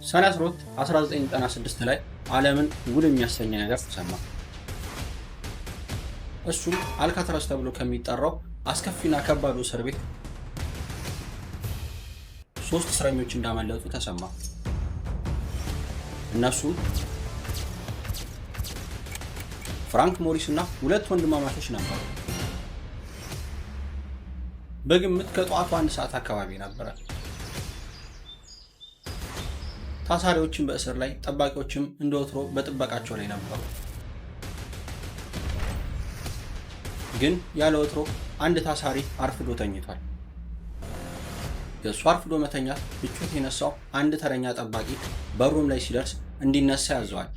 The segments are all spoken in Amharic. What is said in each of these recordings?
ሰኔ 12 1996 ላይ ዓለምን ጉድ የሚያሰኝ ነገር ተሰማ። እሱም አልካትራዝ ተብሎ ከሚጠራው አስከፊና ከባዱ እስር ቤት ሶስት እስረኞች እንዳመለጡ ተሰማ። እነሱም ፍራንክ ሞሪስ እና ሁለት ወንድማማቾች ነበሩ። በግምት ከጠዋቱ 1 ሰዓት አካባቢ ነበረ። ታሳሪዎችን በእስር ላይ፣ ጠባቂዎችም እንደ ወትሮ በጥበቃቸው ላይ ነበሩ። ግን ያለ ወትሮ አንድ ታሳሪ አርፍዶ ተኝቷል። የእሱ አርፍዶ መተኛት ምቾት የነሳው አንድ ተረኛ ጠባቂ በሩም ላይ ሲደርስ እንዲነሳ ያዘዋል።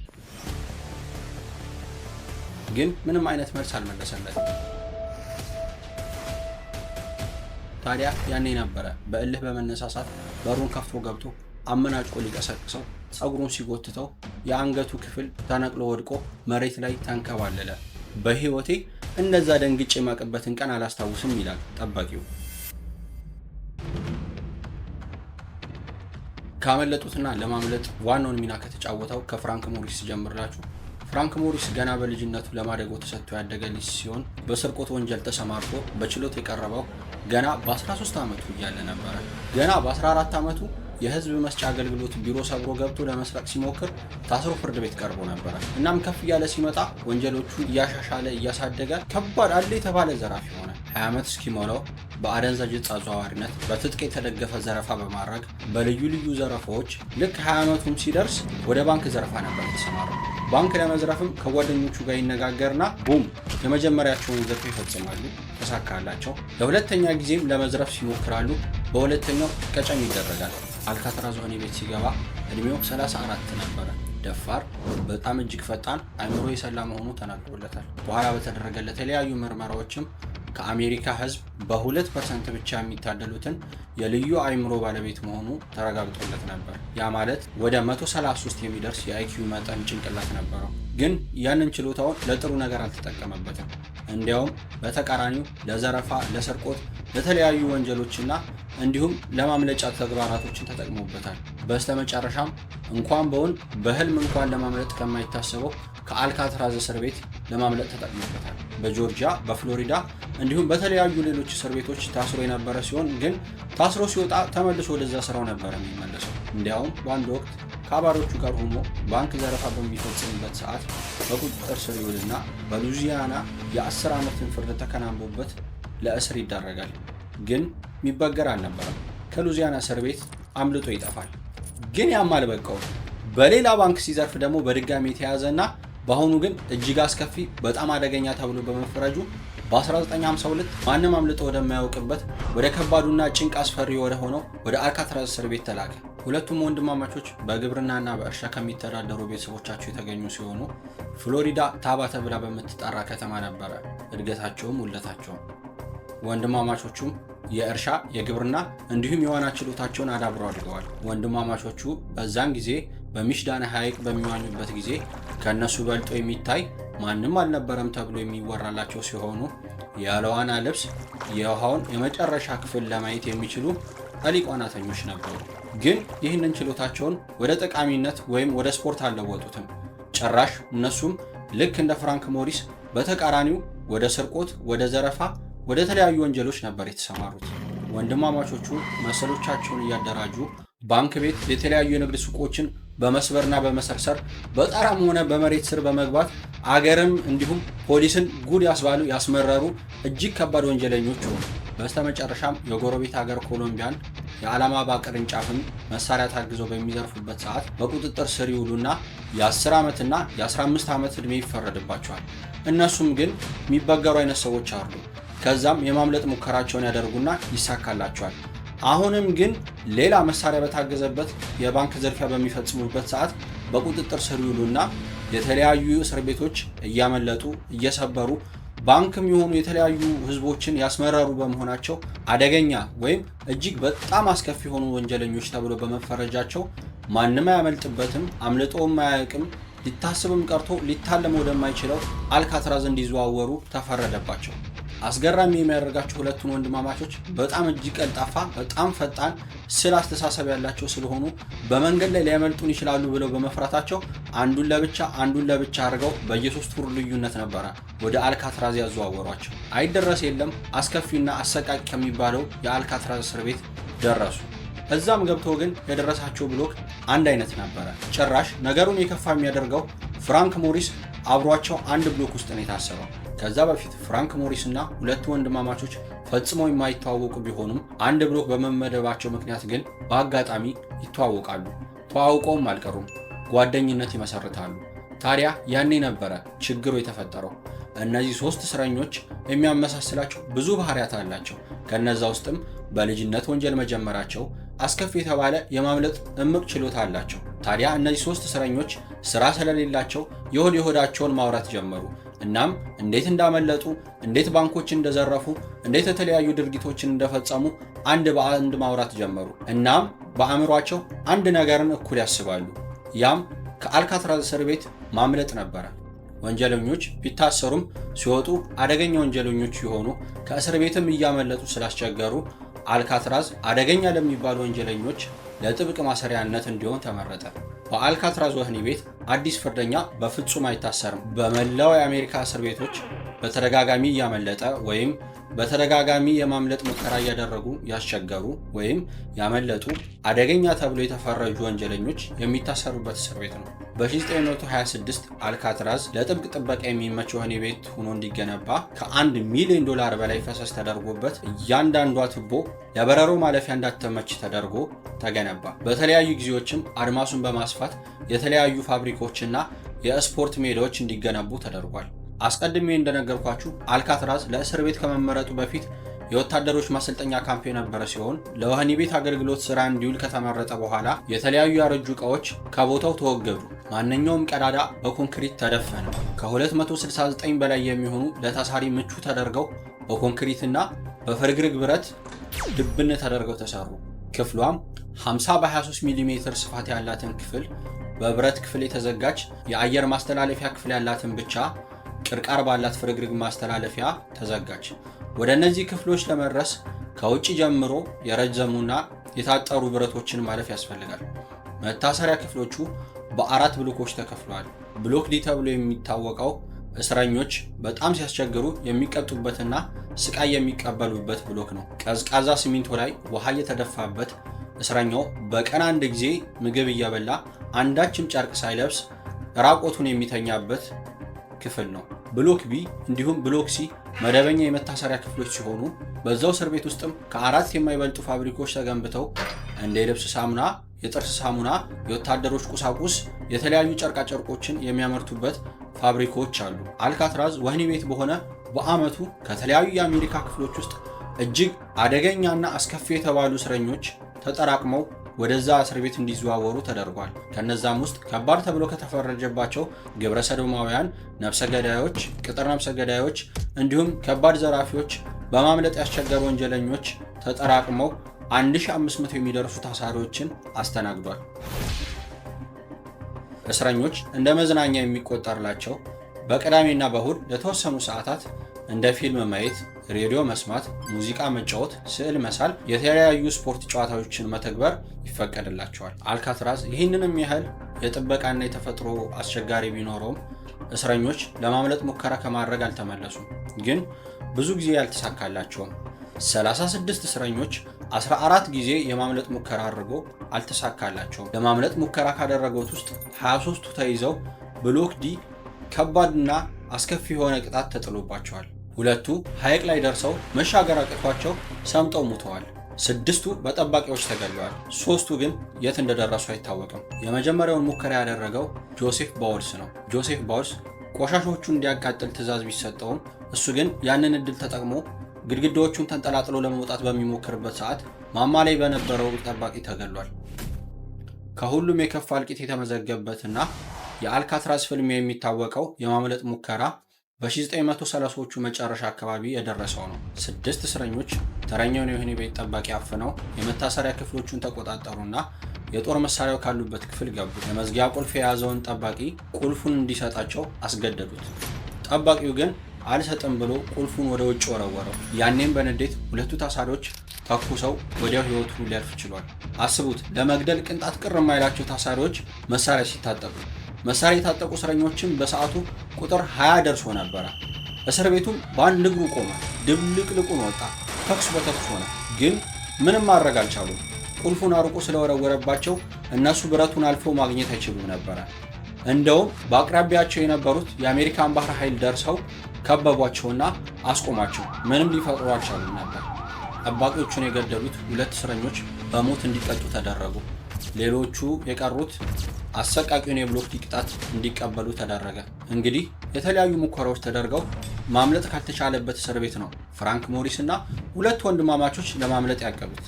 ግን ምንም አይነት መልስ አልመለሰለትም። ታዲያ ያኔ ነበረ በእልህ በመነሳሳት በሩን ከፍቶ ገብቶ አመናጭቆ ሊቀሰቅሰው ፀጉሩን ሲጎትተው የአንገቱ ክፍል ተነቅሎ ወድቆ መሬት ላይ ተንከባለለ። በሕይወቴ እንደዛ ደንግጬ የማቅበትን ቀን አላስታውስም ይላል ጠባቂው። ካመለጡትና ለማምለጥ ዋናውን ሚና ከተጫወተው ከፍራንክ ሞሪስ ጀምርላችሁ። ፍራንክ ሞሪስ ገና በልጅነቱ ለማደጎ ተሰጥቶ ያደገ ልጅ ሲሆን በስርቆት ወንጀል ተሰማርቶ በችሎት የቀረበው ገና በ13 ዓመቱ እያለ ነበረ። ገና በ14 ዓመቱ የህዝብ መስጫ አገልግሎት ቢሮ ሰብሮ ገብቶ ለመስረቅ ሲሞክር ታስሮ ፍርድ ቤት ቀርቦ ነበረ። እናም ከፍ እያለ ሲመጣ ወንጀሎቹ እያሻሻለ እያሳደገ ከባድ አለ የተባለ ዘራፊ ሆነ። 20 ዓመት እስኪሞላው በአደንዛዥ ዕፅ አዘዋዋሪነት፣ በትጥቅ የተደገፈ ዘረፋ በማድረግ፣ በልዩ ልዩ ዘረፋዎች ልክ 20 ዓመቱም ሲደርስ ወደ ባንክ ዘረፋ ነበር የተሰማራው። ባንክ ለመዝረፍም ከጓደኞቹ ጋር ይነጋገርና boom፣ የመጀመሪያቸውን ዝርፊያ ይፈጽማሉ። ተሳካላቸው። ለሁለተኛ ጊዜም ለመዝረፍ ሲሞክራሉ፣ በሁለተኛው ቀጨም ይደረጋል። አልካትራዝ ወህኒ ቤት ሲገባ እድሜው 34 ነበረ። ደፋር፣ በጣም እጅግ ፈጣን፣ አእምሮ የሰላ መሆኑ ተናግሮለታል። በኋላ በተደረገለት የተለያዩ ምርመራዎችም ከአሜሪካ ሕዝብ በ2% ብቻ የሚታደሉትን የልዩ አእምሮ ባለቤት መሆኑ ተረጋግጦለት ነበር። ያ ማለት ወደ 133 የሚደርስ የ IQ መጠን ጭንቅላት ነበረው። ግን ያንን ችሎታውን ለጥሩ ነገር አልተጠቀመበትም። እንዲያውም በተቃራኒው ለዘረፋ፣ ለስርቆት፣ ለተለያዩ ወንጀሎችና እንዲሁም ለማምለጫ ተግባራቶችን ተጠቅሞበታል። በስተመጨረሻም እንኳን በውን በህልም እንኳን ለማምለጥ ከማይታሰበው ከአልካትራዝ እስር ቤት ለማምለጥ ተጠቅሞበታል። በጆርጂያ፣ በፍሎሪዳ እንዲሁም በተለያዩ ሌሎች እስር ቤቶች ታስሮ የነበረ ሲሆን ግን ታስሮ ሲወጣ ተመልሶ ወደዛ ስራው ነበር የሚመለሰው። እንዲያውም በአንድ ወቅት ከአባሪዎቹ ጋር ሆኖ ባንክ ዘረፋ በሚፈጽምበት ሰዓት በቁጥጥር ስር ይውልና በሉዚያና የ10 ዓመትን ፍርድ ተከናንቦበት ለእስር ይዳረጋል። ግን የሚበገር አልነበረም። ከሉዚያና እስር ቤት አምልጦ ይጠፋል። ግን ያም አልበቃውም። በሌላ ባንክ ሲዘርፍ ደግሞ በድጋሚ የተያዘና በአሁኑ ግን እጅግ አስከፊ፣ በጣም አደገኛ ተብሎ በመፈረጁ በ1952 ማንም አምልጦ ወደማያውቅበት ወደ ከባዱና ጭንቅ አስፈሪ ወደ ሆነው ወደ አልካትራዝ እስር ቤት ተላከ። ሁለቱም ወንድማማቾች በግብርናና በእርሻ ከሚተዳደሩ ቤተሰቦቻቸው የተገኙ ሲሆኑ ፍሎሪዳ ታባ ተብላ በምትጠራ ከተማ ነበረ እድገታቸውም ውልደታቸውም። ወንድማማቾቹም የእርሻ፣ የግብርና እንዲሁም የዋና ችሎታቸውን አዳብረው አድገዋል። ወንድማማቾቹ በዛን ጊዜ በሚሽዳን ሐይቅ በሚዋኙበት ጊዜ ከእነሱ በልጦ የሚታይ ማንም አልነበረም ተብሎ የሚወራላቸው ሲሆኑ ያለ ዋና ልብስ የውሃውን የመጨረሻ ክፍል ለማየት የሚችሉ ጠሊቅ ዋናተኞች ነበሩ። ግን ይህንን ችሎታቸውን ወደ ጠቃሚነት ወይም ወደ ስፖርት አልለወጡትም። ጭራሽ እነሱም ልክ እንደ ፍራንክ ሞሪስ በተቃራኒው ወደ ስርቆት፣ ወደ ዘረፋ፣ ወደ ተለያዩ ወንጀሎች ነበር የተሰማሩት። ወንድማማቾቹ መሰሎቻቸውን እያደራጁ ባንክ ቤት፣ የተለያዩ የንግድ ሱቆችን በመስበርና በመሰርሰር፣ በጣራም ሆነ በመሬት ስር በመግባት አገርም እንዲሁም ፖሊስን ጉድ ያስባሉ፣ ያስመረሩ እጅግ ከባድ ወንጀለኞች ሆኑ። በስተመጨረሻም የጎረቤት ሀገር ኮሎምቢያን የአላማባ ቅርንጫፍን መሳሪያ ታግዘው በሚዘርፉበት ሰዓት በቁጥጥር ስር ይውሉና የ10 ዓመትና የ15 ዓመት ዕድሜ ይፈረድባቸዋል። እነሱም ግን የሚበገሩ አይነት ሰዎች አሉ። ከዛም የማምለጥ ሙከራቸውን ያደርጉና ይሳካላቸዋል። አሁንም ግን ሌላ መሳሪያ በታገዘበት የባንክ ዝርፊያ በሚፈጽሙበት ሰዓት በቁጥጥር ስር ይውሉና የተለያዩ እስር ቤቶች እያመለጡ፣ እየሰበሩ፣ ባንክም የሆኑ የተለያዩ ህዝቦችን ያስመረሩ በመሆናቸው አደገኛ ወይም እጅግ በጣም አስከፊ የሆኑ ወንጀለኞች ተብሎ በመፈረጃቸው ማንም አያመልጥበትም፣ አምልጦም አያውቅም፣ ሊታስብም ቀርቶ ሊታለም ወደማይችለው አልካትራዝ እንዲዘዋወሩ ተፈረደባቸው። አስገራሚ የሚያደርጋቸው ሁለቱን ወንድማማቾች በጣም እጅግ ቀልጣፋ፣ በጣም ፈጣን፣ ስል አስተሳሰብ ያላቸው ስለሆኑ በመንገድ ላይ ሊያመልጡን ይችላሉ ብለው በመፍራታቸው አንዱን ለብቻ አንዱን ለብቻ አድርገው በየ3 ወር ልዩነት ነበረ ወደ አልካትራዝ ያዘዋወሯቸው። አይደረስ የለም አስከፊና አሰቃቂ ከሚባለው የአልካትራዝ እስር ቤት ደረሱ። እዛም ገብቶ ግን የደረሳቸው ብሎክ አንድ አይነት ነበረ። ጭራሽ ነገሩን የከፋ የሚያደርገው ፍራንክ ሞሪስ አብሯቸው አንድ ብሎክ ውስጥ ነው የታሰረው። ከዛ በፊት ፍራንክ ሞሪስ እና ሁለቱ ወንድማማቾች ፈጽመው የማይተዋወቁ ቢሆኑም አንድ ብሎክ በመመደባቸው ምክንያት ግን በአጋጣሚ ይተዋወቃሉ። ተዋውቀውም አልቀሩም፣ ጓደኝነት ይመሰርታሉ። ታዲያ ያኔ ነበረ ችግሩ የተፈጠረው። እነዚህ ሶስት እስረኞች የሚያመሳስላቸው ብዙ ባህሪያት አላቸው። ከነዛ ውስጥም በልጅነት ወንጀል መጀመራቸው፣ አስከፊ የተባለ የማምለጥ እምቅ ችሎታ አላቸው። ታዲያ እነዚህ ሶስት እስረኞች ስራ ስለሌላቸው የሆድ የሆዳቸውን ማውራት ጀመሩ። እናም እንዴት እንዳመለጡ፣ እንዴት ባንኮችን እንደዘረፉ፣ እንዴት የተለያዩ ድርጊቶችን እንደፈጸሙ አንድ በአንድ ማውራት ጀመሩ። እናም በአእምሯቸው አንድ ነገርን እኩል ያስባሉ። ያም ከአልካትራዝ እስር ቤት ማምለጥ ነበረ። ወንጀለኞች ቢታሰሩም ሲወጡ አደገኛ ወንጀለኞች የሆኑ ከእስር ቤትም እያመለጡ ስላስቸገሩ አልካትራዝ አደገኛ ለሚባሉ ወንጀለኞች ለጥብቅ ማሰሪያነት እንዲሆን ተመረጠ። በአልካትራዝ ወህኒ ቤት አዲስ ፍርደኛ በፍጹም አይታሰርም። በመላው የአሜሪካ እስር ቤቶች በተደጋጋሚ እያመለጠ ወይም በተደጋጋሚ የማምለጥ ሙከራ እያደረጉ ያስቸገሩ ወይም ያመለጡ አደገኛ ተብሎ የተፈረጁ ወንጀለኞች የሚታሰሩበት እስር ቤት ነው። በ1926 አልካትራዝ ለጥብቅ ጥበቃ የሚመች ወህኒ ቤት ሆኖ እንዲገነባ ከ1 ሚሊዮን ዶላር በላይ ፈሰስ ተደርጎበት እያንዳንዷ ቱቦ ለበረሮ ማለፊያ እንዳትመች ተደርጎ ተገነባ። በተለያዩ ጊዜዎችም አድማሱን በማስፋት የተለያዩ ፋብሪካዎችና የስፖርት ሜዳዎች እንዲገነቡ ተደርጓል። አስቀድሜ እንደነገርኳችሁ አልካትራዝ ለእስር ቤት ከመመረጡ በፊት የወታደሮች ማሰልጠኛ ካምፕ የነበረ ሲሆን ለወህኒ ቤት አገልግሎት ስራ እንዲውል ከተመረጠ በኋላ የተለያዩ ያረጁ ዕቃዎች ከቦታው ተወገዱ። ማንኛውም ቀዳዳ በኮንክሪት ተደፈነ። ከ269 በላይ የሚሆኑ ለታሳሪ ምቹ ተደርገው በኮንክሪትና በፍርግርግ ብረት ድብን ተደርገው ተሰሩ። ክፍሏም 50 በ23 ሚሜ ስፋት ያላትን ክፍል በብረት ክፍል የተዘጋች የአየር ማስተላለፊያ ክፍል ያላትን ብቻ ቅርቃር ባላት ፍርግርግ ማስተላለፊያ ተዘጋች። ወደ እነዚህ ክፍሎች ለመድረስ ከውጭ ጀምሮ የረዘሙና የታጠሩ ብረቶችን ማለፍ ያስፈልጋል። መታሰሪያ ክፍሎቹ በአራት ብሎኮች ተከፍለዋል። Block D ተብሎ የሚታወቀው እስረኞች በጣም ሲያስቸግሩ የሚቀጡበትና ስቃይ የሚቀበሉበት ብሎክ ነው። ቀዝቃዛ ሲሚንቶ ላይ ውሃ እየተደፋበት እስረኛው በቀን አንድ ጊዜ ምግብ እየበላ አንዳችም ጨርቅ ሳይለብስ ራቆቱን የሚተኛበት ክፍል ነው። Block B እንዲሁም Block C መደበኛ የመታሰሪያ ክፍሎች ሲሆኑ በዛው እስር ቤት ውስጥም ከአራት የማይበልጡ ፋብሪካዎች ተገንብተው እንደ የልብስ ሳሙና፣ የጥርስ ሳሙና፣ የወታደሮች ቁሳቁስ፣ የተለያዩ ጨርቃጨርቆችን የሚያመርቱበት ፋብሪካዎች አሉ። አልካትራዝ ወህኒ ቤት በሆነ በዓመቱ ከተለያዩ የአሜሪካ ክፍሎች ውስጥ እጅግ አደገኛና አስከፊ የተባሉ እስረኞች ተጠራቅመው ወደዛ እስር ቤት እንዲዘዋወሩ ተደርጓል። ከነዛም ውስጥ ከባድ ተብሎ ከተፈረጀባቸው ግብረ ሰዶማውያን፣ ነፍሰ ገዳዮች፣ ቅጥር ነፍሰ ገዳዮች እንዲሁም ከባድ ዘራፊዎች፣ በማምለጥ ያስቸገሩ ወንጀለኞች ተጠራቅመው 1500 የሚደርሱ ታሳሪዎችን አስተናግዷል። እስረኞች እንደ መዝናኛ የሚቆጠርላቸው በቅዳሜና በእሁድ ለተወሰኑ ሰዓታት እንደ ፊልም ማየት፣ ሬዲዮ መስማት፣ ሙዚቃ መጫወት፣ ስዕል መሳል፣ የተለያዩ ስፖርት ጨዋታዎችን መተግበር ይፈቀድላቸዋል። አልካትራዝ ይህንንም ያህል የጥበቃና የተፈጥሮ አስቸጋሪ ቢኖረውም እስረኞች ለማምለጥ ሙከራ ከማድረግ አልተመለሱም። ግን ብዙ ጊዜ አልተሳካላቸውም። 36 እስረኞች 14 ጊዜ የማምለጥ ሙከራ አድርጎ አልተሳካላቸውም። ለማምለጥ ሙከራ ካደረጉት ውስጥ 23ቱ ተይዘው Block D ከባድና አስከፊ የሆነ ቅጣት ተጥሎባቸዋል። ሁለቱ ሐይቅ ላይ ደርሰው መሻገር አቅቷቸው ሰምጠው ሙተዋል። ስድስቱ በጠባቂዎች ተገድለዋል። ሶስቱ ግን የት እንደደረሱ አይታወቅም። የመጀመሪያውን ሙከራ ያደረገው ጆሴፍ ባውልስ ነው። ጆሴፍ ባውልስ ቆሻሾቹን እንዲያቃጥል ትዕዛዝ ቢሰጠውም እሱ ግን ያንን እድል ተጠቅሞ ግድግዳዎቹን ተንጠላጥሎ ለመውጣት በሚሞክርበት ሰዓት ማማ ላይ በነበረው ጠባቂ ተገድሏል። ከሁሉም የከፋ እልቂት የተመዘገበበትና የአልካትራዝ ፍልሚያ የሚታወቀው የማምለጥ ሙከራ በ1930ዎቹ መጨረሻ አካባቢ የደረሰው ነው። ስድስት እስረኞች ተረኛውን የወህኒ ቤት ጠባቂ አፍነው የመታሰሪያ ክፍሎቹን ተቆጣጠሩና የጦር መሳሪያው ካሉበት ክፍል ገቡ። የመዝጊያ ቁልፍ የያዘውን ጠባቂ ቁልፉን እንዲሰጣቸው አስገደዱት። ጠባቂው ግን አልሰጥም ብሎ ቁልፉን ወደ ውጭ ወረወረው። ያኔም በንዴት ሁለቱ ታሳሪዎች ተኩስ ተኩሰው ወዲያው ሕይወቱ ሊያልፍ ችሏል። አስቡት፣ ለመግደል ቅንጣት ቅር የማይላቸው ታሳሪዎች መሳሪያ ሲታጠቁ። መሳሪያ የታጠቁ እስረኞችም በሰዓቱ ቁጥር 20 ደርሶ ነበረ። እስር ቤቱም በአንድ እግሩ ቆመ። ድብልቅልቁን ወጣ። ተኩስ በተኩስ ሆነ። ግን ምንም ማድረግ አልቻሉም። ቁልፉን አርቆ ስለወረወረባቸው እነሱ ብረቱን አልፈው ማግኘት አይችሉም ነበረ። እንደውም በአቅራቢያቸው የነበሩት የአሜሪካን ባህር ኃይል ደርሰው ከበቧቸውና አስቆሟቸው። ምንም ሊፈጥሩ አልቻሉም ነበር። ጠባቂዎቹን የገደሉት ሁለት እስረኞች በሞት እንዲቀጡ ተደረጉ። ሌሎቹ የቀሩት አሰቃቂውን የ Block D ቅጣት እንዲቀበሉ ተደረገ። እንግዲህ የተለያዩ ሙከራዎች ተደርገው ማምለጥ ካልተቻለበት እስር ቤት ነው ፍራንክ ሞሪስ እና ሁለት ወንድማማቾች ለማምለጥ ያቀዱት።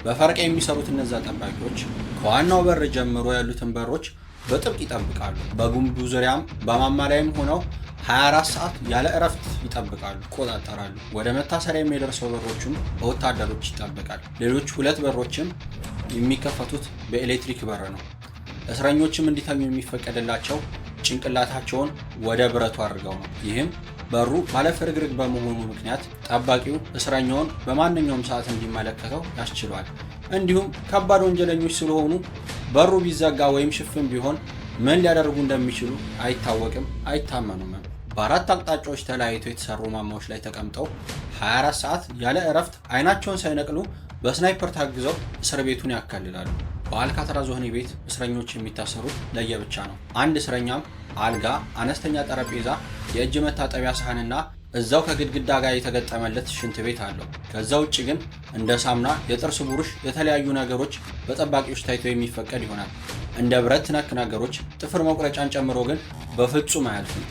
በፈረቃ የሚሰሩት እነዛ ጠባቂዎች ከዋናው በር ጀምሮ ያሉትን በሮች በጥብቅ ይጠብቃሉ። በግንቡ ዙሪያም በማማ ላይም ሆነው 24 ሰዓት ያለ እረፍት ይጠብቃሉ፣ ይቆጣጠራሉ። ወደ መታሰሪያ የሚደርሰው በሮቹም በወታደሮች ይጠበቃል። ሌሎች ሁለት በሮችም የሚከፈቱት በኤሌክትሪክ በር ነው። እስረኞችም እንዲተኙ የሚፈቀድላቸው ጭንቅላታቸውን ወደ ብረቱ አድርገው ነው። ይህም በሩ ባለፍርግርግ በመሆኑ ምክንያት ጠባቂው እስረኛውን በማንኛውም ሰዓት እንዲመለከተው ያስችለዋል። እንዲሁም ከባድ ወንጀለኞች ስለሆኑ በሩ ቢዘጋ ወይም ሽፍን ቢሆን ምን ሊያደርጉ እንደሚችሉ አይታወቅም፣ አይታመኑም። በአራት አቅጣጫዎች ተለያይተው የተሰሩ ማማዎች ላይ ተቀምጠው 24 ሰዓት ያለ እረፍት አይናቸውን ሳይነቅሉ በ sniper ታግዘው እስር ቤቱን ያካልላሉ። በአልካትራዝ ወህኒ ቤት እስረኞች የሚታሰሩት ለየብቻ ነው። አንድ እስረኛም አልጋ፣ አነስተኛ ጠረጴዛ፣ የእጅ መታጠቢያ ሳህንና እዛው ከግድግዳ ጋር የተገጠመለት ሽንት ቤት አለው። ከዛ ውጭ ግን እንደ ሳሙና፣ የጥርስ ብሩሽ፣ የተለያዩ ነገሮች በጠባቂዎች ታይቶ የሚፈቀድ ይሆናል። እንደ ብረት ነክ ነገሮች፣ ጥፍር መቁረጫን ጨምሮ ግን በፍጹም አያልፍም።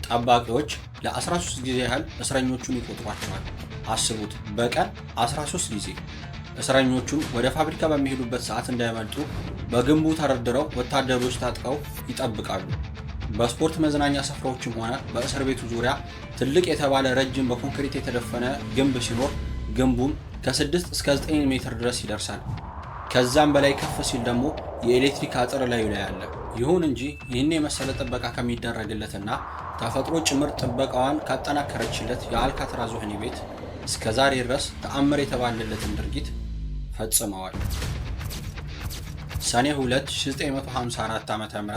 ጠባቂዎች ለ13 ጊዜ ያህል እስረኞቹን ይቆጥሯቸዋል። አስቡት፣ በቀን 13 ጊዜ። እስረኞቹን ወደ ፋብሪካ በሚሄዱበት ሰዓት እንዳይመልጡ በግንቡ ተደርድረው ወታደሮች ታጥቀው ይጠብቃሉ። በስፖርት መዝናኛ ስፍራዎችም ሆነ በእስር ቤቱ ዙሪያ ትልቅ የተባለ ረጅም በኮንክሪት የተደፈነ ግንብ ሲኖር ግንቡም ከ6 እስከ 9 ሜትር ድረስ ይደርሳል። ከዛም በላይ ከፍ ሲል ደግሞ የኤሌክትሪክ አጥር ላዩ ላይ አለ። ይሁን እንጂ ይህን የመሰለ ጥበቃ ከሚደረግለትና ተፈጥሮ ጭምር ጥበቃዋን ካጠናከረችለት የአልካትራዝ ወህኒ ቤት እስከ ዛሬ ድረስ ተአምር የተባለለትን ድርጊት ፈጽመዋል። ሰኔ 2 1954 ዓ.ም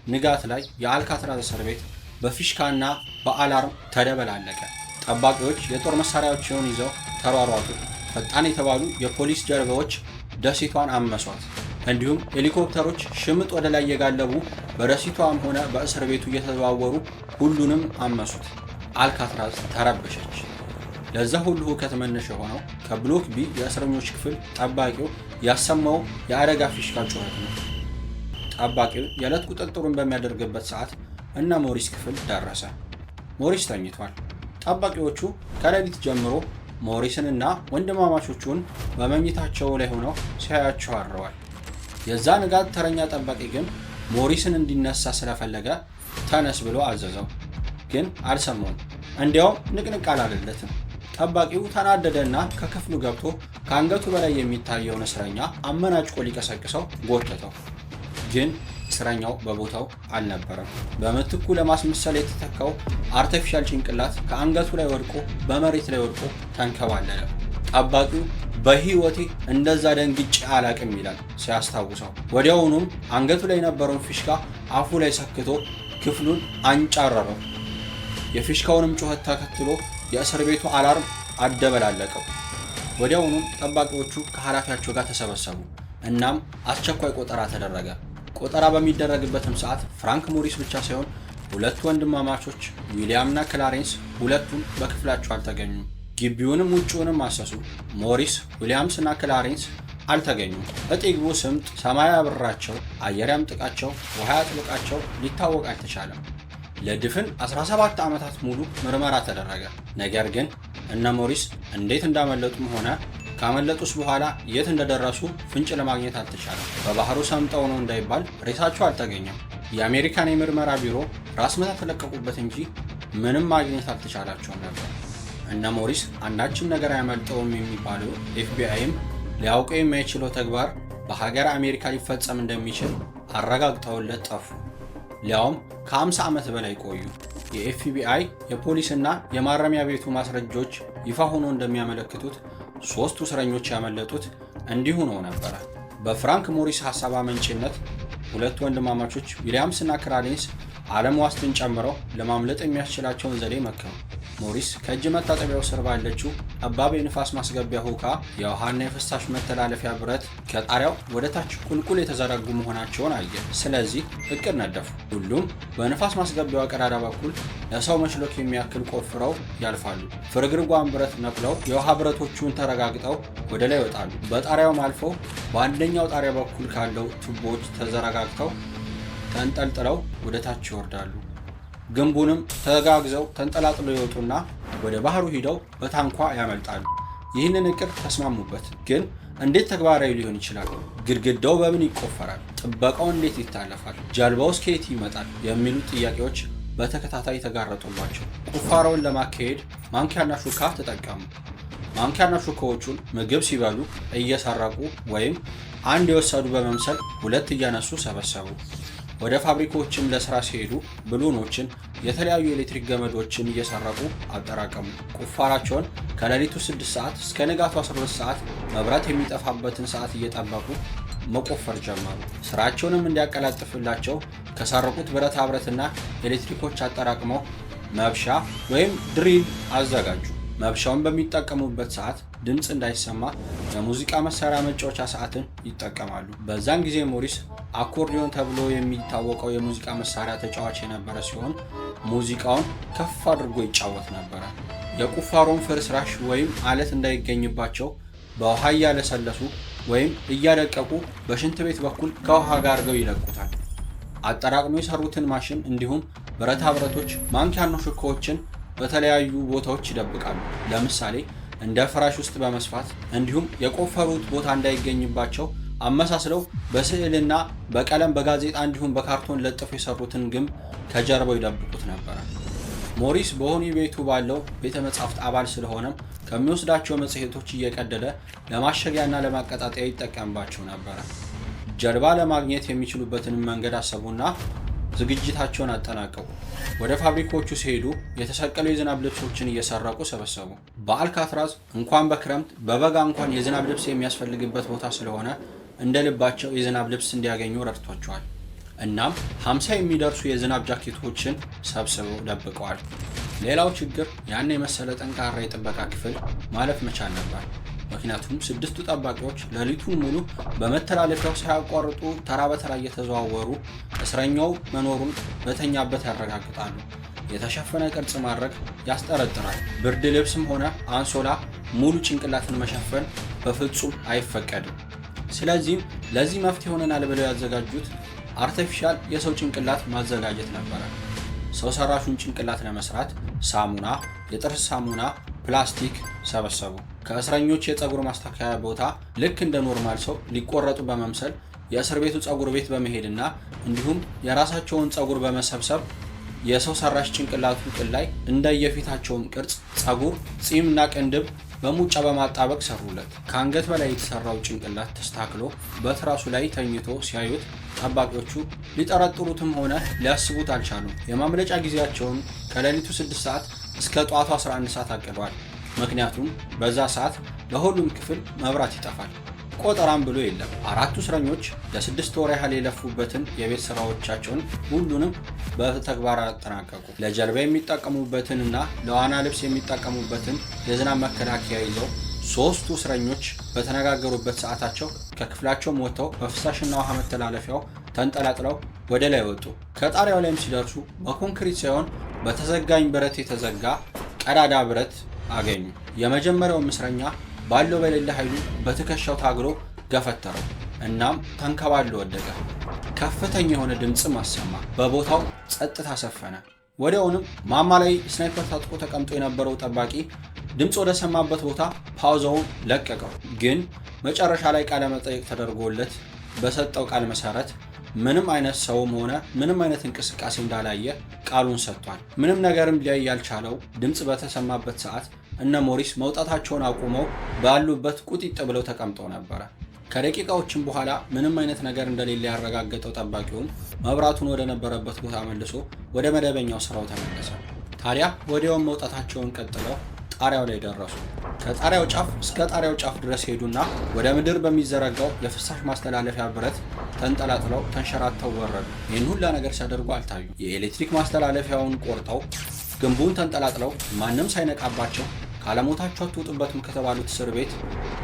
ንጋት ላይ የአልካትራዝ እስር ቤት በፊሽካና በ alarm ተደበላለቀ። ጠባቂዎች የጦር መሳሪያዎችን ይዘው ተሯሯጡ። ፈጣን የተባሉ የፖሊስ ጀልባዎች ደሴቷን አመሷት። እንዲሁም ሄሊኮፕተሮች ሽምጥ ወደ ላይ እየጋለቡ በደሴቷም ሆነ በእስር ቤቱ እየተዘዋወሩ ሁሉንም አመሱት። አልካትራዝ ተረበሸች። ለዛ ሁሉ ሁከት መነሻ የሆነው ከ Block B የእስረኞች ክፍል ጠባቂው ያሰማው የአደጋ ፊሽካ ጩኸት ነው። ጠባቂው የዕለት ቁጥጥሩን በሚያደርግበት ሰዓት እነ ሞሪስ ክፍል ደረሰ። ሞሪስ ተኝቷል። ጠባቂዎቹ ከሌሊት ጀምሮ ሞሪስንና ወንድማማቾቹን በመኝታቸው ላይ ሆነው ሲያያቸው አድረዋል። የዛ ንጋት ተረኛ ጠባቂ ግን ሞሪስን እንዲነሳ ስለፈለገ ተነስ ብሎ አዘዘው። ግን አልሰማውም። እንዲያውም ንቅንቅ አላለለትም። ጠባቂው ተናደደና ከክፍሉ ገብቶ ከአንገቱ በላይ የሚታየውን እስረኛ አመናጭቆ ሊቀሰቅሰው ጎተተው። ግን እስረኛው በቦታው አልነበረም። በምትኩ ለማስመሰል የተተካው artificial ጭንቅላት ከአንገቱ ላይ ወድቆ በመሬት ላይ ወድቆ ተንከባለለ። ጠባቂው በሕይወቴ እንደዛ ደንግጬ አላቅም ይላል ሲያስታውሰው። ወዲያውኑም አንገቱ ላይ የነበረውን ፊሽካ አፉ ላይ ሰክቶ ክፍሉን አንጫረረው። የፊሽካውንም ጩኸት ተከትሎ የእስር ቤቱ alarm አደበላለቀው። ወዲያውኑም ጠባቂዎቹ ከኃላፊያቸው ጋር ተሰበሰቡ። እናም አስቸኳይ ቆጠራ ተደረገ። ቆጠራ በሚደረግበትም ሰዓት ፍራንክ ሞሪስ ብቻ ሳይሆን ሁለቱ ወንድማማቾች ዊሊያምና ክላሬንስ ሁለቱም በክፍላቸው አልተገኙም። ግቢውንም ውጭውንም አሰሱ። ሞሪስ፣ ዊሊያምስ እና ክላሬንስ አልተገኙም። እጥ ይግቡ ስምጥ፣ ሰማይ ያብራቸው፣ አየር ያምጥቃቸው፣ ውሃ ያጥልቃቸው ሊታወቅ አልተቻለም። ለድፍን 17 ዓመታት ሙሉ ምርመራ ተደረገ። ነገር ግን እነ ሞሪስ እንዴት እንዳመለጡም ሆነ ካመለጡስ በኋላ የት እንደደረሱ ፍንጭ ለማግኘት አልተቻለም። በባህሩ ሰምጠው ነው እንዳይባል ሬሳቸው አልተገኘም። የአሜሪካን የምርመራ ቢሮ ራስ ምታት ተለቀቁበት እንጂ ምንም ማግኘት አልተቻላቸውም ነበር። እነ ሞሪስ አንዳችም ነገር አያመልጠውም የሚባለው ኤፍቢአይም ሊያውቀው የማይችለው ተግባር በሀገር አሜሪካ ሊፈጸም እንደሚችል አረጋግጠውለት ጠፉ። ሊያውም ከ50 ዓመት በላይ ቆዩ። የኤፍቢአይ የፖሊስና የማረሚያ ቤቱ ማስረጃዎች ይፋ ሆኖ እንደሚያመለክቱት ሦስቱ እስረኞች ያመለጡት እንዲሁ ነው ነበረ። በፍራንክ ሞሪስ ሐሳብ አመንጪነት ሁለቱ ወንድማማቾች ዊሊያምስና ክላረንስ አለን ዋስትን ጨምረው ለማምለጥ የሚያስችላቸውን ዘዴ መከሩ። ሞሪስ ከእጅ መታጠቢያው ስር ባለችው ጠባብ የንፋስ ማስገቢያ ሁካ የውሃና የፍሳሽ መተላለፊያ ብረት ከጣሪያው ወደ ታች ቁልቁል የተዘረጉ መሆናቸውን አየ። ስለዚህ እቅድ ነደፉ። ሁሉም በንፋስ ማስገቢያዋ ቀዳዳ በኩል ለሰው መሽሎክ የሚያክል ቆፍረው ያልፋሉ። ፍርግርጓን ብረት ነቅለው የውሃ ብረቶቹን ተረጋግጠው ወደ ላይ ይወጣሉ። በጣሪያውም አልፈው በአንደኛው ጣሪያ በኩል ካለው ቱቦዎች ተዘረጋግተው ተንጠልጥለው ወደ ታች ይወርዳሉ። ግንቡንም ተጋግዘው ተንጠላጥለው ይወጡና ወደ ባህሩ ሂደው በታንኳ ያመልጣሉ። ይህንን እቅድ ተስማሙበት። ግን እንዴት ተግባራዊ ሊሆን ይችላል? ግድግዳው በምን ይቆፈራል? ጥበቃው እንዴት ይታለፋል? ጀልባውስ ከየት ይመጣል? የሚሉት ጥያቄዎች በተከታታይ ተጋረጡባቸው። ቁፋሮውን ለማካሄድ ማንኪያና ሹካ ተጠቀሙ። ማንኪያና ሹካዎቹን ምግብ ሲበሉ እየሰረቁ ወይም አንድ የወሰዱ በመምሰል ሁለት እያነሱ ሰበሰቡ። ወደ ፋብሪካዎችም ለስራ ሲሄዱ ብሎኖችን፣ የተለያዩ የኤሌክትሪክ ገመዶችን እየሰረቁ አጠራቀሙ። ቁፋራቸውን ከሌሊቱ 6 ሰዓት እስከ ንጋቱ 12 ሰዓት መብራት የሚጠፋበትን ሰዓት እየጠበቁ መቆፈር ጀመሩ። ስራቸውንም እንዲያቀላጥፍላቸው ከሰረቁት ብረታ ብረትና ኤሌክትሪኮች አጠራቅመው መብሻ ወይም drill አዘጋጁ። መብሻውን በሚጠቀሙበት ሰዓት ድምፅ እንዳይሰማ የሙዚቃ መሳሪያ መጫወቻ ሰዓትን ይጠቀማሉ። በዛን ጊዜ ሞሪስ አኮርዲዮን ተብሎ የሚታወቀው የሙዚቃ መሳሪያ ተጫዋች የነበረ ሲሆን ሙዚቃውን ከፍ አድርጎ ይጫወት ነበረ። የቁፋሮን ፍርስራሽ ወይም አለት እንዳይገኝባቸው በውሃ እያለሰለሱ ወይም እያደቀቁ በሽንት ቤት በኩል ከውሃ ጋር አድርገው ይለቁታል። አጠራቅመው የሰሩትን ማሽን እንዲሁም ብረታ ብረቶች፣ ማንኪያና ሹካዎችን በተለያዩ ቦታዎች ይደብቃሉ። ለምሳሌ እንደ ፍራሽ ውስጥ በመስፋት እንዲሁም የቆፈሩት ቦታ እንዳይገኝባቸው አመሳስለው በስዕልና በቀለም በጋዜጣ እንዲሁም በካርቶን ለጥፈው የሰሩትን ግንብ ከጀርባው ይደብቁት ነበረ። ሞሪስ በወህኒ ቤቱ ባለው ቤተ መጻሕፍት አባል ስለሆነም ከሚወስዳቸው መጽሔቶች እየቀደደ ለማሸጊያና ለማቀጣጠያ ይጠቀምባቸው ነበረ። ጀልባ ለማግኘት የሚችሉበትንም መንገድ አሰቡና ዝግጅታቸውን አጠናቀቁ። ወደ ፋብሪካዎቹ ሲሄዱ የተሰቀሉ የዝናብ ልብሶችን እየሰረቁ ሰበሰቡ። በአልካትራዝ እንኳን በክረምት በበጋ እንኳን የዝናብ ልብስ የሚያስፈልግበት ቦታ ስለሆነ እንደ ልባቸው የዝናብ ልብስ እንዲያገኙ ረድቷቸዋል። እናም 50 የሚደርሱ የዝናብ ጃኬቶችን ሰብስበው ደብቀዋል። ሌላው ችግር ያን የመሰለ ጠንካራ የጥበቃ ክፍል ማለፍ መቻል ነበር። ምክንያቱም ስድስቱ ጠባቂዎች ሌሊቱን ሙሉ በመተላለፊያው ሳያቋርጡ ተራ በተራ እየተዘዋወሩ እስረኛው መኖሩን በተኛበት ያረጋግጣሉ። የተሸፈነ ቅርጽ ማድረግ ያስጠረጥራል። ብርድ ልብስም ሆነ አንሶላ ሙሉ ጭንቅላትን መሸፈን በፍጹም አይፈቀድም። ስለዚህም ለዚህ መፍትሄ ሆነናል ብለው ያዘጋጁት artificial የሰው ጭንቅላት ማዘጋጀት ነበረ። ሰው ሰራሹን ጭንቅላት ለመስራት ሳሙና፣ የጥርስ ሳሙና፣ ፕላስቲክ ሰበሰቡ። ከእስረኞች የፀጉር ማስተካከያ ቦታ ልክ እንደ normal ሰው ሊቆረጡ በመምሰል የእስር ቤቱ ፀጉር ቤት በመሄድና እንዲሁም የራሳቸውን ፀጉር በመሰብሰብ የሰው ሰራሽ ጭንቅላቱ ቅል ላይ እንደየፊታቸውም ቅርጽ ፀጉር፣ ፂምና ቅንድብ በሙጫ በማጣበቅ ሰሩለት። ከአንገት በላይ የተሰራው ጭንቅላት ተስተካክሎ በትራሱ ላይ ተኝቶ ሲያዩት ጠባቂዎቹ ሊጠረጥሩትም ሆነ ሊያስቡት አልቻሉም። የማምለጫ ጊዜያቸውን ከሌሊቱ 6 ሰዓት እስከ ጠዋቱ 11 ሰዓት አቅደዋል። ምክንያቱም በዛ ሰዓት ለሁሉም ክፍል መብራት ይጠፋል። ቆጠራም ብሎ የለም። አራቱ እስረኞች ለ6 ወር ያህል የለፉበትን የቤት ስራዎቻቸውን ሁሉንም በተግባር አጠናቀቁ። ለጀልባ የሚጠቀሙበትንና ለዋና ልብስ የሚጠቀሙበትን የዝናብ መከላከያ ይዘው ሶስቱ እስረኞች በተነጋገሩበት ሰዓታቸው ከክፍላቸውም ወጥተው በፍሳሽና ውሃ መተላለፊያው ተንጠላጥለው ወደ ላይ ወጡ። ከጣሪያው ላይም ሲደርሱ በኮንክሪት ሳይሆን በተዘጋኝ ብረት የተዘጋ ቀዳዳ ብረት አገኙ። የመጀመሪያውም እስረኛ ባለው በሌለ ኃይሉ በትከሻው ታግሎ ገፈተረው። እናም ተንከባሎ ወደቀ። ከፍተኛ የሆነ ድምፅም አሰማ። በቦታው ጸጥታ ሰፈነ። ወዲያውንም ማማ ላይ sniper ታጥቆ ተቀምጦ የነበረው ጠባቂ ድምፅ ወደ ሰማበት ቦታ ፓውዛውን ለቀቀው። ግን መጨረሻ ላይ ቃለ መጠይቅ ተደርጎለት በሰጠው ቃል መሰረት ምንም አይነት ሰውም ሆነ ምንም አይነት እንቅስቃሴ እንዳላየ ቃሉን ሰጥቷል። ምንም ነገርም ሊያይ ያልቻለው ድምፅ በተሰማበት ሰዓት እነ ሞሪስ መውጣታቸውን አቁመው ባሉበት ቁጢጥ ብለው ተቀምጠው ነበረ። ከደቂቃዎችም በኋላ ምንም አይነት ነገር እንደሌለ ያረጋገጠው ጠባቂውም መብራቱን ወደ ነበረበት ቦታ መልሶ ወደ መደበኛው ስራው ተመለሰ። ታዲያ ወዲያውም መውጣታቸውን ቀጥለው ጣሪያው ላይ ደረሱ። ከጣሪያው ጫፍ እስከ ጣሪያው ጫፍ ድረስ ሄዱና ወደ ምድር በሚዘረጋው የፍሳሽ ማስተላለፊያ ብረት ተንጠላጥለው ተንሸራተው ወረዱ። ይህን ሁላ ነገር ሲያደርጉ አልታዩ። የኤሌክትሪክ ማስተላለፊያውን ቆርጠው ግንቡን ተንጠላጥለው ማንም ሳይነቃባቸው ካለሞታቸው አትወጡበትም ከተባሉት እስር ቤት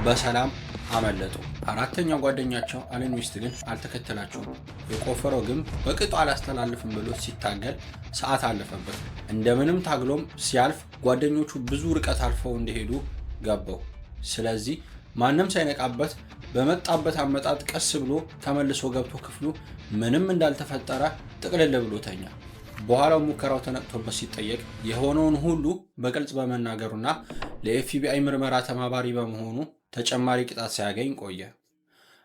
በሰላም አመለጡ። አራተኛው ጓደኛቸው አለን ዌስት ግን አልተከተላቸውም። የቆፈረው ግንብ በቅጡ አላስተላልፍም ብሎ ሲታገል ሰዓት አለፈበት። እንደምንም ታግሎም ሲያልፍ ጓደኞቹ ብዙ ርቀት አልፈው እንደሄዱ ገባው። ስለዚህ ማንም ሳይነቃበት በመጣበት አመጣጥ ቀስ ብሎ ተመልሶ ገብቶ ክፍሉ ምንም እንዳልተፈጠረ ጥቅልል ብሎ ተኛ። በኋላው ሙከራው ተነቅቶበት ሲጠየቅ የሆነውን ሁሉ በግልጽ በመናገሩና ለኤፍቢአይ ምርመራ ተባባሪ በመሆኑ ተጨማሪ ቅጣት ሳያገኝ ቆየ።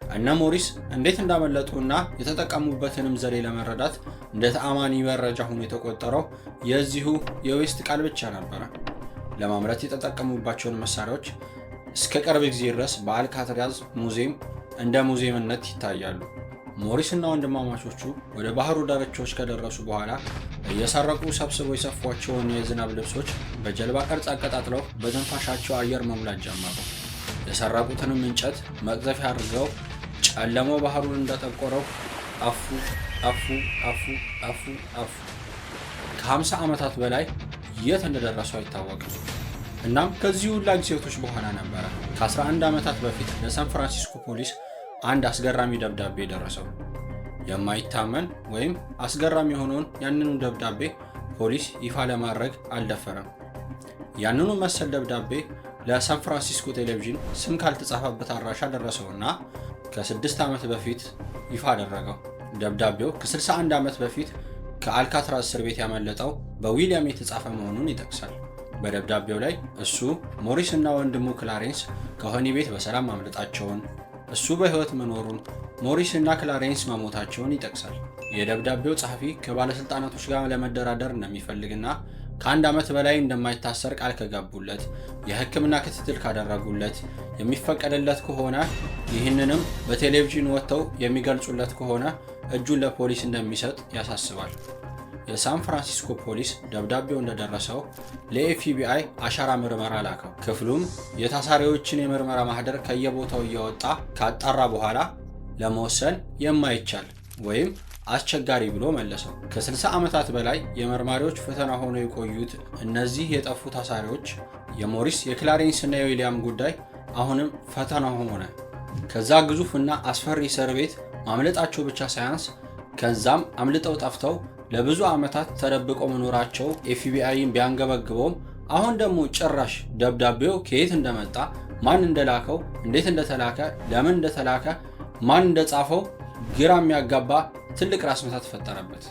እነ ሞሪስ እንዴት እንዳመለጡና የተጠቀሙበትንም ዘዴ ለመረዳት እንደ ተአማኒ መረጃ ሆኖ የተቆጠረው የዚሁ የዌስት ቃል ብቻ ነበረ። ለማምለጥ የተጠቀሙባቸውን መሳሪያዎች እስከ ቅርብ ጊዜ ድረስ በአልካትራዝ ሙዚየም እንደ ሙዚየምነት ይታያሉ። ሞሪስ እና ወንድማማቾቹ ወደ ባህሩ ዳርቻዎች ከደረሱ በኋላ እየሰረቁ ሰብስበው የሰፏቸውን የዝናብ ልብሶች በጀልባ ቅርጽ አቀጣጥለው በትንፋሻቸው አየር መሙላት ጀመሩ። የሰረቁትንም እንጨት መቅዘፊያ አድርገው ጨለማው ባህሩን እንዳጠቆረው ጠፉ፣ ጠፉ፣ ጠፉ፣ ጠፉ፣ ጠፉ። ከ50 ዓመታት በላይ የት እንደደረሱ አይታወቅም። እናም ከዚህ ሁላ ጊዜቶች በኋላ ነበረ ከ11 ዓመታት በፊት ለሳን ፍራንሲስኮ ፖሊስ አንድ አስገራሚ ደብዳቤ ደረሰው። የማይታመን ወይም አስገራሚ የሆነውን ያንኑ ደብዳቤ ፖሊስ ይፋ ለማድረግ አልደፈረም። ያንኑ መሰል ደብዳቤ ለሳን ፍራንሲስኮ ቴሌቪዥን ስም ካልተጻፈበት አድራሻ ደረሰውና ከ6 ዓመት በፊት ይፋ አደረገው። ደብዳቤው ከ61 ዓመት በፊት ከአልካትራዝ እስር ቤት ያመለጠው በዊሊያም የተጻፈ መሆኑን ይጠቅሳል። በደብዳቤው ላይ እሱ፣ ሞሪስ እና ወንድሙ ክላሬንስ ከወህኒ ቤት በሰላም ማምለጣቸውን፣ እሱ በሕይወት መኖሩን፣ ሞሪስ እና ክላሬንስ መሞታቸውን ይጠቅሳል። የደብዳቤው ጸሐፊ ከባለሥልጣናቶች ጋር ለመደራደር እንደሚፈልግና ከአንድ ዓመት በላይ እንደማይታሰር ቃል ከገቡለት፣ የሕክምና ክትትል ካደረጉለት፣ የሚፈቀድለት ከሆነ፣ ይህንንም በቴሌቪዥን ወጥተው የሚገልጹለት ከሆነ እጁን ለፖሊስ እንደሚሰጥ ያሳስባል። የሳን ፍራንሲስኮ ፖሊስ ደብዳቤው እንደደረሰው ለኤፍቢአይ አሻራ ምርመራ ላከው። ክፍሉም የታሳሪዎችን የምርመራ ማህደር ከየቦታው እያወጣ ካጣራ በኋላ ለመወሰን የማይቻል ወይም አስቸጋሪ ብሎ መለሰው። ከ60 ዓመታት በላይ የመርማሪዎች ፈተና ሆነው የቆዩት እነዚህ የጠፉ ታሳሪዎች የሞሪስ፣ የክላሬንስ እና የዊሊያም ጉዳይ አሁንም ፈተና ሆነ። ከዛ ግዙፍ እና አስፈሪ እስር ቤት ማምለጣቸው ብቻ ሳያንስ ከዛም አምልጠው ጠፍተው ለብዙ ዓመታት ተደብቀው መኖራቸው ኤፍቢአይን ቢያንገበግበውም አሁን ደግሞ ጭራሽ ደብዳቤው ከየት እንደመጣ፣ ማን እንደላከው፣ እንዴት እንደተላከ፣ ለምን እንደተላከ፣ ማን እንደጻፈው ግራ የሚያጋባ ትልቅ ራስ ምታት ፈጠረበት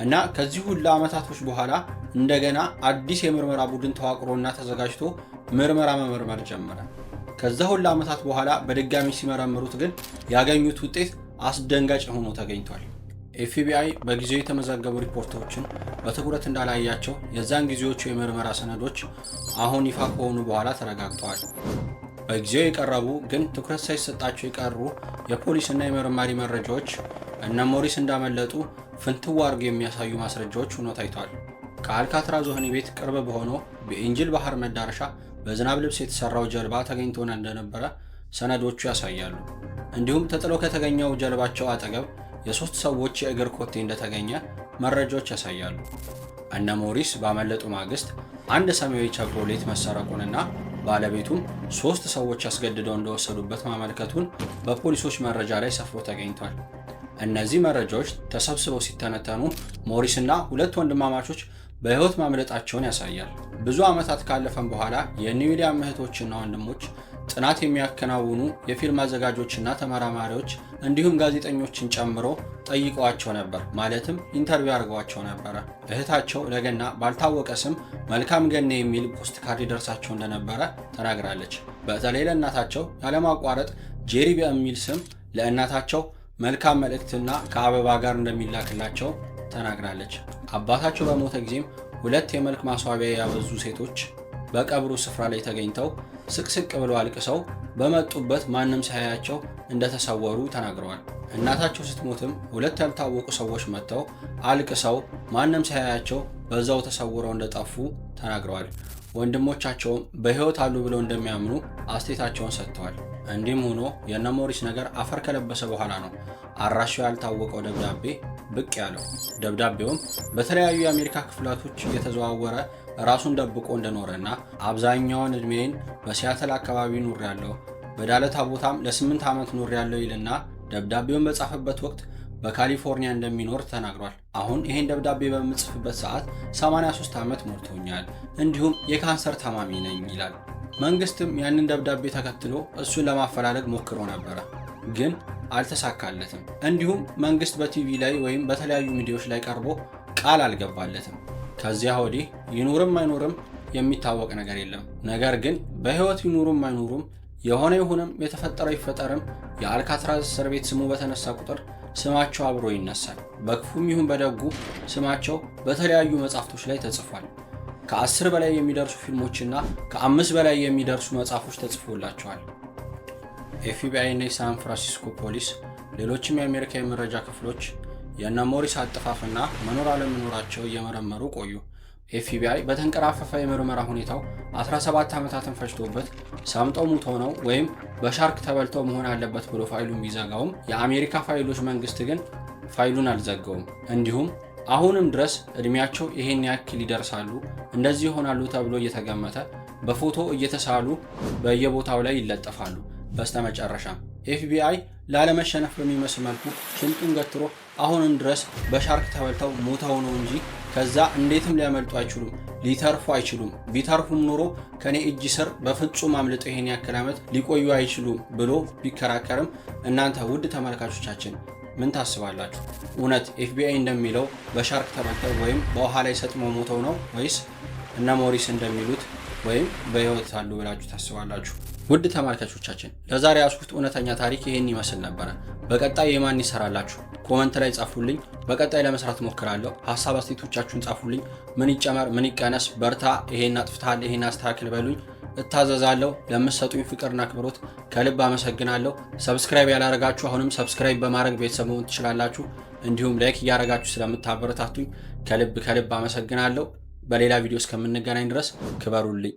እና ከዚህ ሁሉ ዓመታቶች በኋላ እንደገና አዲስ የምርመራ ቡድን ተዋቅሮና ተዘጋጅቶ ምርመራ መመርመር ጀመረ። ከዛ ሁሉ ዓመታት በኋላ በድጋሚ ሲመረምሩት ግን ያገኙት ውጤት አስደንጋጭ ሆኖ ተገኝቷል። ኤፍቢአይ በጊዜው የተመዘገቡ ሪፖርቶችን በትኩረት እንዳላያቸው የዛን ጊዜዎቹ የምርመራ ሰነዶች አሁን ይፋ ከሆኑ በኋላ ተረጋግጠዋል። በጊዜው የቀረቡ ግን ትኩረት ሳይሰጣቸው የቀሩ የፖሊስና የመርማሪ መረጃዎች እነ ሞሪስ እንዳመለጡ ፍንትው አድርገው የሚያሳዩ ማስረጃዎች ሆኖ ታይቷል። ከአልካትራዝ ወህኒ ቤት ቅርብ በሆነው በኤንጅል ባህር መዳረሻ በዝናብ ልብስ የተሰራው ጀልባ ተገኝቶ እንደነበረ ሰነዶቹ ያሳያሉ። እንዲሁም ተጥሎ ከተገኘው ጀልባቸው አጠገብ የሶስት ሰዎች የእግር ኮቴ እንደተገኘ መረጃዎች ያሳያሉ። እነ ሞሪስ ባመለጡ ማግስት አንድ ሰማያዊ ቸቭሮሌት መሰረቁንና ባለቤቱም ሶስት ሰዎች አስገድደው እንደወሰዱበት ማመልከቱን በፖሊሶች መረጃ ላይ ሰፍሮ ተገኝቷል። እነዚህ መረጃዎች ተሰብስበው ሲተነተኑ ሞሪስና ሁለት ወንድማማቾች በሕይወት ማምለጣቸውን ያሳያል። ብዙ ዓመታት ካለፈም በኋላ የኒውሊያም እህቶችና ወንድሞች ጥናት የሚያከናውኑ የፊልም አዘጋጆችና ተመራማሪዎች እንዲሁም ጋዜጠኞችን ጨምሮ ጠይቀዋቸው ነበር። ማለትም interview አድርገዋቸው ነበረ። እህታቸው ለገና ባልታወቀ ስም መልካም ገና የሚል ፖስት ካርድ ይደርሳቸው እንደነበረ ተናግራለች። በተለይ ለእናታቸው ያለማቋረጥ ጄሪ በሚል ስም ለእናታቸው መልካም መልእክትና ከአበባ ጋር እንደሚላክላቸው ተናግራለች። አባታቸው በሞተ ጊዜም ሁለት የመልክ ማስዋቢያ ያበዙ ሴቶች በቀብሩ ስፍራ ላይ ተገኝተው ስቅስቅ ብለው አልቅሰው በመጡበት ማንም ሳያያቸው እንደተሰወሩ ተናግረዋል። እናታቸው ስትሞትም ሁለት ያልታወቁ ሰዎች መጥተው አልቅሰው ማንም ሳያያቸው በዛው ተሰውረው እንደጠፉ ተናግረዋል። ወንድሞቻቸውም በሕይወት አሉ ብለው እንደሚያምኑ አስተያየታቸውን ሰጥተዋል። እንዲህም ሆኖ የነ ሞሪስ ነገር አፈር ከለበሰ በኋላ ነው አድራሻው ያልታወቀው ደብዳቤ ብቅ ያለው። ደብዳቤውም በተለያዩ የአሜሪካ ክፍላቶች እየተዘዋወረ ራሱን ደብቆ እንደኖረና አብዛኛውን ዕድሜዬን በሲያትል አካባቢ ኖሬያለሁ፣ በዳለታ ቦታም ለ8 ዓመት ኖሬያለሁ ይልና ደብዳቤውን በጻፈበት ወቅት በካሊፎርኒያ እንደሚኖር ተናግሯል። አሁን ይህን ደብዳቤ በምጽፍበት ሰዓት 83 ዓመት ሞልቶኛል፣ እንዲሁም የካንሰር ታማሚ ነኝ ይላል። መንግስትም ያንን ደብዳቤ ተከትሎ እሱን ለማፈላለግ ሞክሮ ነበረ፣ ግን አልተሳካለትም። እንዲሁም መንግስት በቲቪ ላይ ወይም በተለያዩ ሚዲያዎች ላይ ቀርቦ ቃል አልገባለትም። ከዚያ ወዲህ ይኑርም አይኑርም የሚታወቅ ነገር የለም። ነገር ግን በሕይወት ይኑሩም አይኑሩም፣ የሆነ ይሁንም፣ የተፈጠረው ይፈጠርም፣ የአልካትራዝ እስር ቤት ስሙ በተነሳ ቁጥር ስማቸው አብሮ ይነሳል። በክፉም ይሁን በደጉ ስማቸው በተለያዩ መጽሐፍቶች ላይ ተጽፏል። ከ10 በላይ የሚደርሱ ፊልሞችና ከ5 በላይ የሚደርሱ መጽሐፎች ተጽፎላቸዋል። ኤፍቢአይ እና የሳን ፍራንሲስኮ ፖሊስ፣ ሌሎችም የአሜሪካ የመረጃ ክፍሎች የእነ ሞሪስ አጠፋፍና መኖር አለመኖራቸው እየመረመሩ ቆዩ። ኤፍቢአይ በተንቀራፈፈ የምርመራ ሁኔታው 17 ዓመታትን ፈጅቶበት ሰምጠው ሙተው ነው ወይም በሻርክ ተበልተው መሆን አለበት ብሎ ፋይሉን ቢዘጋውም የአሜሪካ ፋይሎች መንግስት ግን ፋይሉን አልዘጋውም። እንዲሁም አሁንም ድረስ እድሜያቸው ይሄን ያክል ይደርሳሉ፣ እንደዚህ ይሆናሉ ተብሎ እየተገመተ በፎቶ እየተሳሉ በየቦታው ላይ ይለጠፋሉ። በስተመጨረሻም ኤፍቢአይ ላለመሸነፍ በሚመስል መልኩ ሽንጡን ገትሮ አሁንም ድረስ በሻርክ ተበልተው ሞተው ነው እንጂ ከዛ እንዴትም ሊያመልጡ አይችሉም፣ ሊተርፉ አይችሉም። ቢተርፉም ኖሮ ከኔ እጅ ስር በፍጹም አምልጠው ይሄን ያክል ዓመት ሊቆዩ አይችሉም ብሎ ቢከራከርም፣ እናንተ ውድ ተመልካቾቻችን ምን ታስባላችሁ? እውነት ኤፍቢአይ እንደሚለው በሻርክ ተበልተው ወይም በውሃ ላይ ሰጥመው ሞተው ነው ወይስ እነ ሞሪስ እንደሚሉት ወይም በሕይወት አሉ ብላችሁ ታስባላችሁ? ውድ ተመልካቾቻችን፣ ለዛሬ ያዝኩት እውነተኛ ታሪክ ይህን ይመስል ነበረ። በቀጣይ የማን ይሰራላችሁ? Comment ላይ ጻፉልኝ። በቀጣይ ለመስራት ሞክራለሁ። ሀሳብ አስተያየቶቻችሁን ጻፉልኝ። ምን ይጨመር፣ ምን ይቀነስ፣ በርታ፣ ይሄን አጥፍተሃል፣ ይሄን አስተካክል በሉኝ። እታዘዛለሁ። ለምትሰጡኝ ፍቅርና አክብሮት ከልብ አመሰግናለሁ። Subscribe ያላረጋችሁ አሁንም subscribe በማድረግ ቤተሰብ መሆን ትችላላችሁ። እንዲሁም like እያረጋችሁ ስለምታበረታቱኝ ከልብ ከልብ አመሰግናለሁ። በሌላ ቪዲዮ እስከምንገናኝ ድረስ ክበሩልኝ።